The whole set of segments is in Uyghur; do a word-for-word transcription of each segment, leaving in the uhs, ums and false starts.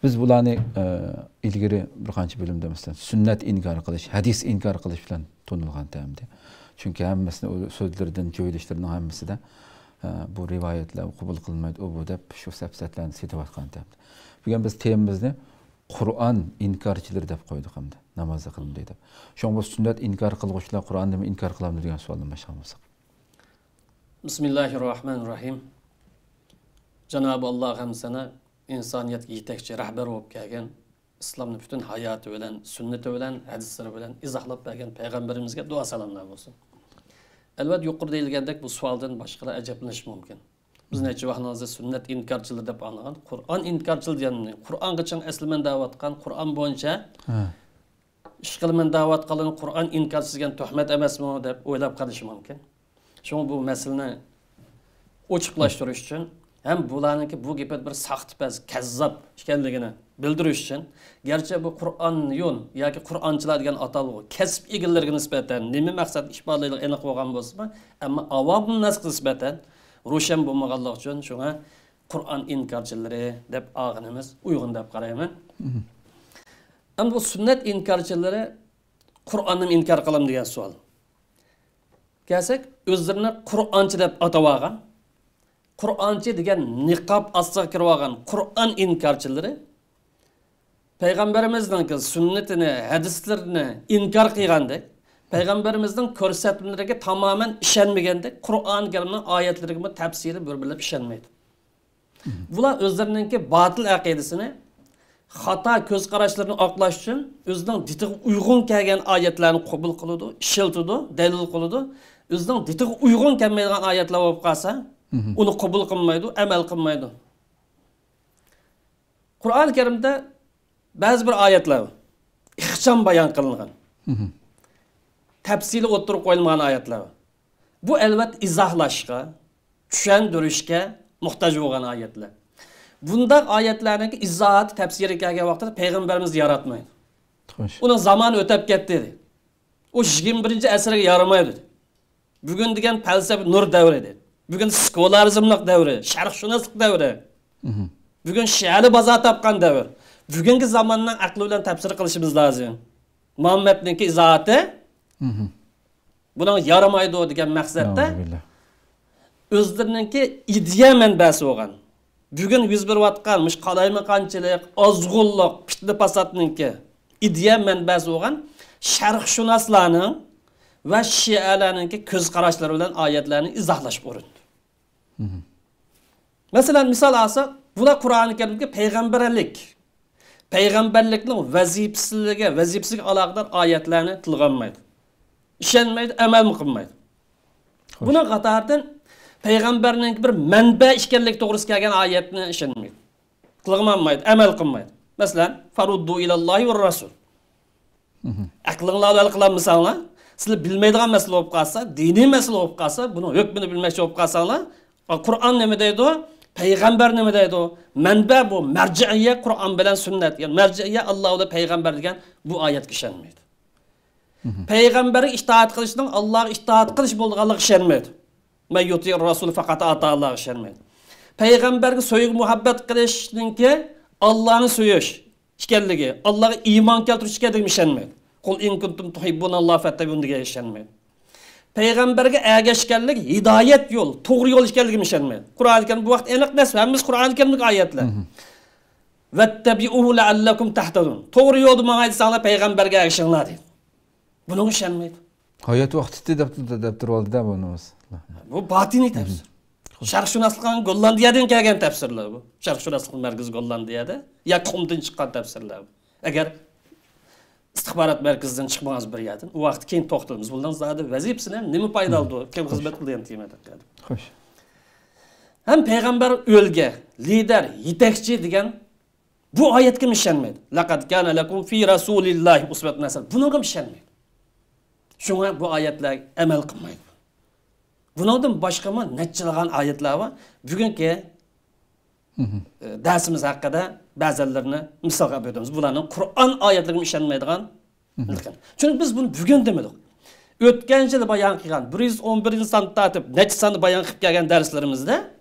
بىز بۇلارنى، ئە، ئىلگىرى بىر قانچە بۆلۈمدە، مەسىلەن، سۈننەت ئىنكار قىلىش، ھەدىس ئىنكار قىلىش بىلەن تونۇلغان ئەمدى. چۈنكى ھەممىسىنى ئۇ سۆزلىرىدىن، جۆيلۈشلىرىنىڭ ھەممىسىدە، ئە، بۇ رىۋايەتلەر قوبۇل قىلىنمايدۇ، ئۇ بۇ دەپ شۇ سەپسەتىلەرنى سېتىۋاتقان ئەمدى. بۈگۈن بىز تېمىمىزنى قۇرئان ئىنكارچىلىرى دەپ قويدۇق ئەمدى، نامازدا قىلمىدى دەپ. شۇڭا بۇ سۈننەت ئىنكار قىلغۇچىلار قۇرئاننىمۇ ئىنكار قىلامدۇ دېگەن سوئالدىن باشلىغان بولساق. بىسمىللاھىررەھمانىررەھىم. جانابى ئاللاغا ھەمدۇ سەنا، ئىنسانىيەتكە يېتەكچى رەھبەر بولۇپ كەلگەن، ئىسلامنى پۈتۈن ھاياتى بىلەن، سۈننىتى بىلەن، ھەدىسلىرى بىلەن ئىزاھلاپ بەرگەن پەيغەمبىرىمىزگە دۇئا سالاملار بولسۇن. ئەلۋەتتە، يۇقىرىدا دېيىلگەندەك، بۇ سوئالدىن باشقىلار ئەجەبلىنىشى مۇمكىن. بىز نەچچە ۋاقىتنىڭ ئىچىدە سۈننەت ئىنكارچىلىرى دەپ ئاڭلىغان، قۇرئان ئىنكارچىلىرى دېگەننى، قۇرئانغا چىڭ ئەسلىمەن دەۋاتقان، قۇرئان بويىچە ھە. ئىش قىلىمەن دەۋاتقانلىرىنى قۇرئان ئىنكارچىسى دېگەن تۆھمەت ئەمەسمۇ دەپ ئويلاپ قېلىشى مۇمكىن. شۇڭا بۇ مەسىلىنى ئوچۇقلاشتۇرۇش ئۈچۈن ھەم بۇلارنىڭكى بۇ گېپى بىر ساختىپەز، كەززاپ ئىكەنلىكىنى بىلدۈرۈش ئۈچۈن، گەرچە بۇ قۇرئانيون ياكى قۇرئانچىلار دېگەن ئاتالغۇ كەسىپ ئىگىلىرىگە نىسبەتەن نېمە مەقسەت ئىپادىلەيدىغىنى ئېنىق بولغان بولسىمۇ، ئەمما ئاۋامۇنناسقا نىسبەتەن روشەن بولمىغانلىقى ئۈچۈن شۇڭا قۇرئان ئىنكارچىلىرى دەپ ئالغىنىمىز ئۇيغۇن دەپ قارايمەن. مم. ئەمدى بۇ سۈننەت ئىنكارچىلىرى قۇرئاننىمۇ ئىنكار قىلامدۇ دېگەن سوئال. كەلسەك، ئۆزلىرىنى قۇرئانچى دەپ ئاتاۋالغان، قۇرئانچى دېگەن نىقاب ئاستىغا كىرىۋالغان قۇرئان ئىنكارچىلىرى پەيغەمبىرىمىزنىڭكى سۈننىتىنى، ھەدىسلىرىنى ئىنكار قىلغاندەك، پەيغەمبىرىمىزنىڭ كۆرسەتمىلىرىگە تامامەن ئىشەنمىگەندەك، قۇرئان كەرىمنىڭ ئايەتلىرىگىمۇ تەپسىلىي بىر بىلىپ ئىشەنمەيدۇ. بۇلار ئۆزلىرىنىڭكى باتىل ئەقىدىسىنى، خاتا كۆز قاراشلىرىنى ئاقلاش ئۈچۈن ئۆزىنىڭ دىتىغا ئۇيغۇن كەلگەن ئايەتلەرنى قوبۇل قىلىدۇ، ئىشلىتىدۇ، دەلىل قىلىدۇ. ئۆزىنىڭ دىتىغا ئۇيغۇن كەلمەيدىغان ئايەتلەر بولۇپ قالسا، ئۇنى قوبۇل قىلمايدۇ، ئەمەل قىلمايدۇ. قۇرئان كەرىمدە بەزى بىر ئايەتلەر بار. ئىخچام بايان قىلىنغان. تەپسىلىي ئوتتۇرىغا قويۇلمىغان ئايەتلەر بار. بۇ، ئەلۋەتتە، ئىزاھلاشقا، چۈشەندۈرۈشكە موھتاج بولغان ئايەتلەر. بۇنداق ئايەتلەرنىڭ ئىزاھاتى، تەپسىرى كەلگەن ۋاقتىدا پەيغەمبەرىمىز ياراتمايدۇ. خوش. ئۇنىڭ زامانى ئۆتەپ كەتتى، دەيدۇ. ئۇ يىگىرمە بىرىنچى ئەسىرگە يارىمايدۇ، دەيدۇ. بۈگۈن دېگەن پەلسەپە نۇر دەۋرى، دەيدۇ. بۈگۈن سېكۇلارىزملىق دەۋرى، شەرقشۇناسلىق دەۋرى. بۈگۈن شىئەلەر بازار تاپقان دەۋر. بۈگۈنكى زاماننىڭ ئەقلى بىلەن تەپسىر قىلىشىمىز لازىم. مۇھەممەدنىڭكى ئىزاھاتى بۇنىڭ يارىمايدۇ دېگەن مەقسەتتە نەئۇزۇبىللا. ئۆزلىرىنىڭكى ئىدىيە مەنبەسى بولغان، بۈگۈن يۈز بېرىۋاتقان مۇشۇ قالايمىقانچىلىق، ئازغۇنلۇق، پىتنە-پاساتنىڭكى ئىدىيە مەنبەسى بولغان شەرقشۇناسلارنىڭ ۋە شىئەلەرنىڭكى كۆز قاراشلىرى بىلەن ئايەتلەرنى ئىزاھلاشقا ئۇرۇندى. مەسىلەن، مىسال ئالساق، بۇلار قۇرئانى كەرىمدىكى پەيغەمبەرلىك، پەيغەمبەرلىكنىڭ ۋەزىپىسىگە، ۋەزىپىسىگە ئالاقىدار ئايەتلەرنى تىلغا ئالمايدۇ. ئىشەنمەيدۇ، ئەمەلمۇ قىلمايدۇ. خوش. بۇنىڭ قاتارىدىن پەيغەمبەرنىڭ بىر مەنبە ئىكەنلىكى توغرىسىدا كەلگەن ئايەتنى ئىشەنمەيدۇ. تىلغا ئالمايدۇ، ئەمەل قىلمايدۇ. مەسىلەن، فَرُدُّوا إِلَى اللَّهِ وَالرَّسُولِ. ئەقلىڭلار بىلەن قىلالمىساڭلار، سىلەر بىلمەيدىغان مەسىلە بولۇپ قالسا، دىنىي مەسىلە بولۇپ قالسا، بۇنىڭ ھۆكمىنى بىلمەكچى بولۇپ قالساڭلار، قۇرئان نېمە دەيدۇ؟ پەيغەمبەر نېمە دەيدۇ؟ مەنبە بۇ، مەرجىئىيە قۇرئان بىلەن سۈننەت، يەنى مەرجىئىيە ئاللا بىلەن پەيغەمبەر دېگەن بۇ ئايەتكە ئىشەنمەيدۇ. پەيغەمبەرگە ئىتائەت قىلىشنىڭ ئاللاغا ئىتائەت قىلىش بولىدىغانلىقىغا ئىشەنمەيدۇ. مەن يۇتىئىر رەسۇل فەقەت ئاتاللاغا ئىشەنمەيدۇ. پەيغەمبەرگە سۆيگۈ مۇھەببەت قىلىشنىڭكى ئاللانى سۆيۈش ئىكەنلىكى، ئاللاغا ئىمان كەلتۈرۈش ئىكەنلىكىگە ئىشەنمەيدۇ. قۇل ئىن كۇنتۇم تۇھىببۇناللاھ فەتتەبىئۇنى دېگەنگە ئىشەنمەيدۇ. پەيغەمبەرگە ئەگەشكەنلىك ھىدايەت يول، توغرا يول ئىكەنلىكىگە ئىشەنمەيدۇ. قۇرئانى كەرىم بۇ ۋاقىت ئېنىق نەس، ھەممىسى قۇرئانى كەرىمدىكى ئايەتلەر. ۋەتتەبىئۇھۇ لەئەللەكۇم تەھتەدۇن. توغرا يولدا ماڭاي دېسەڭلار، پەيغەمبەرگە ئەگىشىڭلار دەيدۇ. بۇنىڭغا ئىشەنمەيدۇ. ھايات ۋاقتى دەپ، دەپ تۇرۇۋالدى-دە بۇنىمىز. بۇ باتىنىي تەپسىر. شەرقشۇناسلىقنىڭ گوللاندىيەدىن كەلگەن تەپسىرلەر بۇ. شەرقشۇناسلىقنىڭ مەركىزى گوللاندىيەدە. يا قۇمدىن چىققان تەپسىرلەر بۇ. ئەگەر ئىستىخبارات مەركىزىدىن چىقمىغانسىز بىر يەردىن، ئۇ ۋاقىتتا كېيىن توختىلىمىز. بۇلارنىڭ زادى ۋەزىپىسى نېمە، نېمە پايدا ئالىدۇ، كىم خىزمەت قىلىدۇ دېگەن تېمىدا. خوش. ھەم پەيغەمبەر ئۈلگە، لىدەر، يېتەكچى دېگەن بۇ ئايەتكىمۇ ئىشەنمەيدۇ. لەقەد كانە لەكۇم فى رەسۇلىللاھى ئۇسۋەتۇن ھەسەنە. بۇنىڭغىمۇ ئىشەنمەيدۇ. شۇڭا بۇ ئايەتلەرگە ئەمەل قىلمايدۇ. بۇنىڭدىن باشقىمۇ نەچچىلىغان ئايەتلەر بار. بۈگۈنكى، ئە، دەرسىمىز ھەققىدە بەزەنلىرىنى مىسالغا ئېلىپ ئۆتىمىز. بۇلارنىڭ قۇرئان ئايەتلىرىگىمۇ ئىشەنمەيدىغان. چۈنكى بىز بۇنى بۈگۈن دېمىدۇق. ئۆتكەن يىلى بايان قىلغان، بىر يۈز ئون بىرىنچى ساندىن تارتىپ نەچچە ساندا بايان قىلىپ كەلگەن دەرسلىرىمىزدە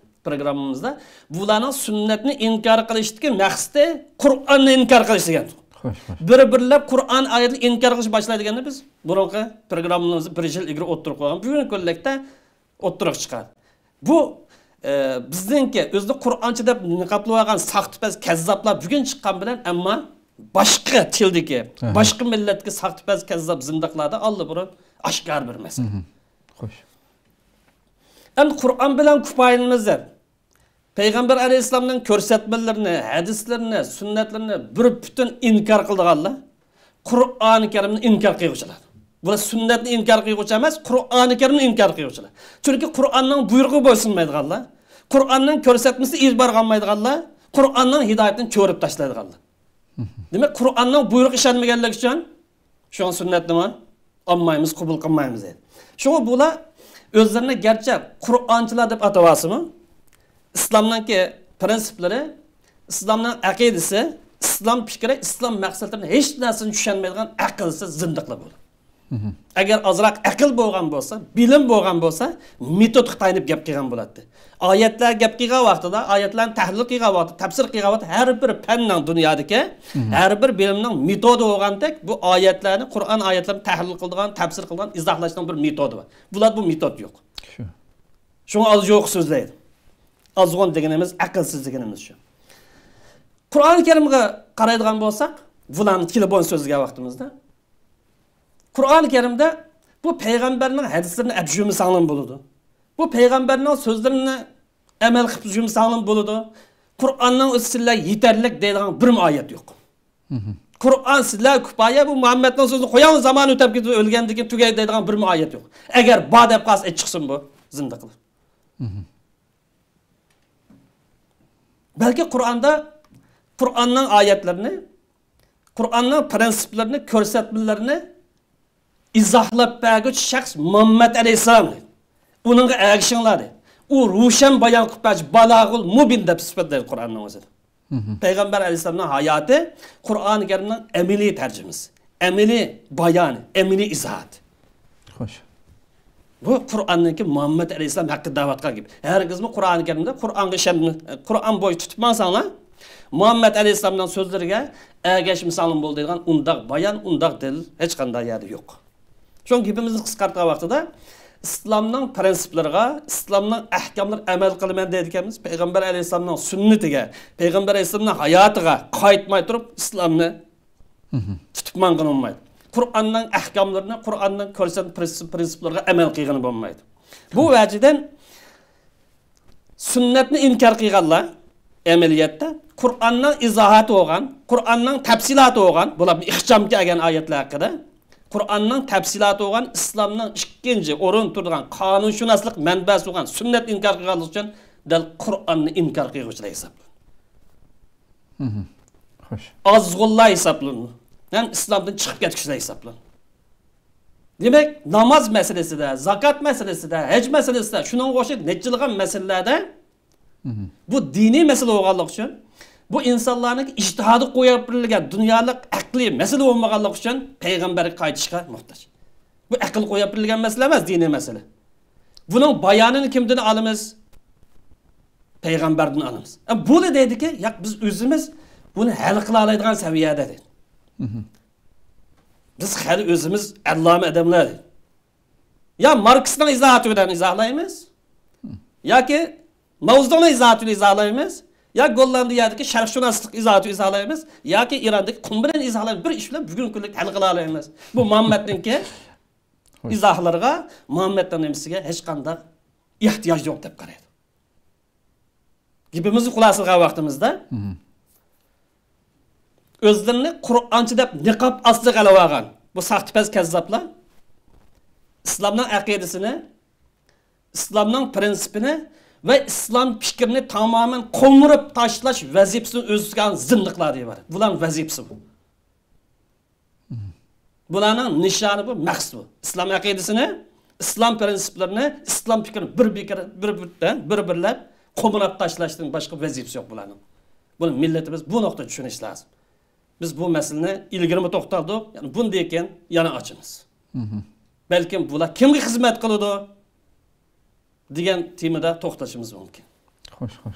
پروگراممىمىزدا، بۇلارنىڭ سۈننەتنى ئىنكار قىلىشتىكى مەقسىتى قۇرئاننى ئىنكار قىلىش دېگەن. خوش، خوش. بىر-بىرلەپ قۇرئان ئايەتلىرى ئىنكار قىلىش باشلايدىغاننى بىز بۇرۇنقى پروگراممىمىزدا بىر يىل ئىلگىرى ئوتتۇرىغا قويغان، بۈگۈنكى كۈنلۈكتە ئوتتۇرىغا چىقار. بۇ، ئە، بىزنىڭكى ئۆزىنى قۇرئانچى دەپ نىقابلىۋالغان ساختىپەز كەززاپلار بۈگۈن چىققان بىلەن، ئەمما باشقا تىلدىكى، ئەھە، باشقا مىللەتتىكى ساختىپەز كەززاپ زىندىقلاردا ئاللىبۇرۇن ئاشكارا بىر مەسىلە. مھم. خوش. ئەمدى قۇرئان بىلەن كۇپايىلىنىمىز دەپ، پەيغەمبەر ئەلەيھىسسالامنىڭ كۆرسەتمىلىرىنى، ھەدىسلىرىنى، سۈننەتلىرىنى بىر پۈتۈن ئىنكار قىلىدىغانلار قۇرئانى كەرىمنى ئىنكار قىلغۇچىلار. بۇلار سۈننەتنى ئىنكار قىلغۇچى ئەمەس، قۇرئانى كەرىمنى ئىنكار قىلغۇچىلار. چۈنكى قۇرئاننىڭ بۇيرۇقىغا بويسۇنمايدىغانلار، قۇرئاننىڭ كۆرسەتمىسىگە ئېتىبارغا ئالمايدىغانلار، قۇرئاننىڭ ھىدايىتىنى چۆرۈپ تاشلايدىغانلار. دېمەك، قۇرئاننىڭ بۇيرۇقىغا ئىشەنمىگەنلىكى ئۈچۈن شۇڭا سۈننەتنىمۇ ئالمايمىز، قوبۇل قىلمايمىز دەيدۇ. شۇڭا بۇلار ئۆزلىرىنى گەرچە قۇرئانچىلار دەپ ئاتىۋالسىمۇ، ئىسلامنىڭكى پرىنسىپلىرى، ئىسلامنىڭ ئەقىدىسى، ئىسلام پىكرى، ئىسلام مەقسەتلىرىنى ھېچ نەرسىنى چۈشەنمەيدىغان ئەقىلسىز زىندىقلار بۇلار. مھم. ئەگەر ئازراق ئەقىل بولغان بولسا، بىلىم بولغان بولسا، مېتودقا تايىنىپ گەپ قىلغان بولاتتى. ئايەتلەر گەپ قىلغان ۋاقتىدا، ئايەتلەرنى تەھلىل قىلغان ۋاقتىدا، تەپسىر قىلغان ۋاقتىدا ھەر بىر پەننىڭ دۇنيادىكى، مھم، ھەر بىر بىلىمنىڭ مېتودى بولغاندەك، بۇ ئايەتلەرنى، قۇرئان ئايەتلىرىنى تەھلىل قىلىدىغان، تەپسىر قىلىدىغان، ئىزاھلاشنىڭ بىر مېتودى بار. بۇلاردا بۇ مېتود يوق. شۇ. شۇڭا ئاز يوق سۆزلەيدۇ. ئازغۇن دېگىنىمىز، ئەقىلسىز دېگىنىمىز شۇ. قۇرئان كەرىمگە قارايدىغان بولساق، بۇلارنى تېلېفون سۆزلىگەن ۋاقتىمىزدا، قۇرئان كەرىمدە بۇ پەيغەمبەرنىڭ ھەدىسلىرىنى ئەپ يۈرمىسەڭلارمۇ بولىدۇ. بۇ پەيغەمبەرنىڭ سۆزلىرىنى ئەمەل قىلىپ يۈرمىسەڭلارمۇ بولىدۇ. قۇرئاننىڭ ئۆزى سىلەرگە يېتەرلىك دەيدىغان بىرمۇ ئايەت يوق. مھم. قۇرئان سىلەرگە كۇپايە، بۇ مۇھەممەدنىڭ سۆزىنى قويۇڭ، زامان ئۆتۈپ كېتىپ ئۆلگەندىن كېيىن تۈگەي دەيدىغان بىرمۇ ئايەت يوق. ئەگەر بار دەپ قالسا، ئېيتىپ چىقسۇن بۇ زىندىقلار. مھم. بەلكى قۇرئاندا قۇرئاننىڭ ئايەتلىرىنى، قۇرئاننىڭ پرىنسىپلىرىنى، كۆرسەتمىلىرىنى ئىزاھلاپ بەرگۈچى شەخس مۇھەممەد ئەلەيھىسسالام دەيدۇ. ئۇنىڭغا ئەگىشىڭلار دەيدۇ. ئۇ روشەن بايان قىلىپ بەرگۈچى بالاغۇل مۇبىن دەپ سۈپەتلەيدۇ قۇرئاننىڭ ئۆزىدە. مھم. پەيغەمبەر ئەلەيھىسسالامنىڭ ھاياتى قۇرئانى كەرىمنىڭ ئەمەلىي تەرجىمىسى، ئەمەلىي بايانى، ئەمەلىي ئىزاھاتى. خوش. بۇ قۇرئاننىڭكى مۇھەممەد ئەلەيھىسسالام ھەققىدە دەۋاتقان گېپى. ھەرگىزمۇ قۇرئانى كەرىمدە قۇرئانغا ئىشەنمە، قۇرئان بويىچە تۇتۇپ ماڭساڭلار، مۇھەممەد ئەلەيھىسسالامنىڭ سۆزلىرىگە ئەگەشمىسەڭلار بولىدىغان ئۇنداق بايان، ئۇنداق دەلىل ھېچقانداق يەردە يوق. شۇڭا گېپىمىزنى قىسقارتقان ۋاقتىدا، ئىسلامنىڭ پرىنسىپلىرىغا، ئىسلامنىڭ ئەھكاملىرىغا ئەمەل قىلىمەن دەيدىكەنمىز، پەيغەمبەر ئەلەيھىسسالامنىڭ سۈننىتىگە، پەيغەمبەر ئەلەيھىسسالامنىڭ ھاياتىغا قايتماي تۇرۇپ، ئىسلامنى مھم. تۇتۇپ ماڭغىلى بولمايدۇ. قۇرئاننىڭ ئەھكاملىرىنى، قۇرئاننىڭ كۆرسەتمە پرىنسىپ-، پرىنسىپلىرىغا ئەمەل قىلغىلى بولمايدۇ. بۇ ۋەجىدىن سۈننەتنى ئىنكار قىلغانلار ئەمەلىيەتتە قۇرئاننىڭ ئىزاھاتى بولغان، قۇرئاننىڭ تەپسىلاتى بولغان، بۇلار ئىخچامغا كەلگەن ئايەتلەر ھەققىدە، قۇرئاننىڭ تەپسىلاتى بولغان، ئىسلامنىڭ ئىككىنچى ئورۇن تۇرىدىغان قانۇنشۇناسلىق مەنبەسى بولغان سۈننەتنى ئىنكار قىلغانلىقى ئۈچۈن دەل قۇرئاننى ئىنكار قىلغۇچىلار ھېسابلىنىدۇ. مھم. خوش. ئازغۇنلار ھېسابلىنىدۇ. ھەم ئىسلامدىن چىقىپ كەتكۈچىلەر ھېسابلىنىدۇ. دېمەك، ناماز مەسىلىسىدە، زاكات مەسىلىسىدە، ھەج مەسىلىسىدە، شۇنىڭغا ئوخشاش نەچچىلىغان مەسىلىلەردە مھم. بۇ دىنىي مەسىلە بولغانلىقى ئۈچۈن، بۇ ئىنسانلارنىڭ ئىجتىھادى قويۇپ بېرىلگەن دۇنيالىق ئەقلىي مەسىلە بولمىغانلىقى ئۈچۈن پەيغەمبەرگە قايتىشقا موھتاج. بۇ ئەقىل قويۇپ بېرىلگەن مەسىلە ئەمەس، دىنىي مەسىلە. بۇنىڭ بايانىنى كىمدىن ئالىمىز؟ پەيغەمبەردىن ئالىمىز. ئە، بۇلا دەيدىكى، ياق، بىز ئۆزىمىز بۇنى ھەل قىلالايدىغان سەۋىيەدە دەيدۇ. مھم. بىز خېلى ئۆزىمىز ئەللامە ئادەملەر دەيدۇ. يا ماركسنىڭ ئىزاھاتى بىلەن ئىزاھلايمىز، ياكى ماۋزېدۇڭنىڭ ئىزاھاتى بىلەن ئىزاھلايمىز، يا گوللاندىيەدىكى شەرقشۇناسلىق ئىزاھاتى بىلەن ئىزاھلايمىز، ياكى ئىراندىكى قۇم بىلەن ئىزاھلايمىز. بىر ئىش بىلەن بۈگۈنكى كۈنلۈك ھەل قىلالايمىز. بۇ مۇھەممەدنىڭكى خوش. ئىزاھلىرىغا، مۇھەممەدنىڭ نېمىسىگە ھېچقانداق ئېھتىياج يوق دەپ قارايدۇ. گېپىمىزنى خۇلاسىلىغان ۋاقتىمىزدا، مھم. ئۆزلىرىنى قۇرئانچى دەپ نىقاب ئاستىغا ئېلىۋالغان بۇ ساختىپەز كەززاپلار ئىسلامنىڭ ئەقىدىسىنى، ئىسلامنىڭ پرىنسىپىنى ۋە ئىسلام پىكرىنى تامامەن قومۇرۇپ تاشلاش ۋەزىپىسىنى ئۆز ئۈستىگە ئالغان زىندىقلاردىن ئىبارەت. بۇلارنىڭ ۋەزىپىسى بۇ. بۇلارنىڭ نىشانى بۇ، مەقسىتى بۇ. ئىسلام ئەقىدىسىنى، ئىسلام پرىنسىپلىرىنى، ئىسلام پىكرىنى بىر بىكىر-، بىر بىر-، بىر-بىرلەپ قومۇراپ تاشلاشتىن باشقا ۋەزىپىسى يوق بۇلارنىڭ. بۇنى مىللىتىمىز بۇ نۇقتىدا چۈشىنىشى لازىم. بىز بۇ مەسىلىنى ئىلگىرىمۇ توختالدۇق، يەنى بۇندىن كېيىن يەنە ئاچىمىز. مھم. بەلكىم بۇلار كىمگە خىزمەت قىلىدۇ؟ دېگەن تېمىدا توختىلىشىمىز مۇمكىن. خوش، خوش.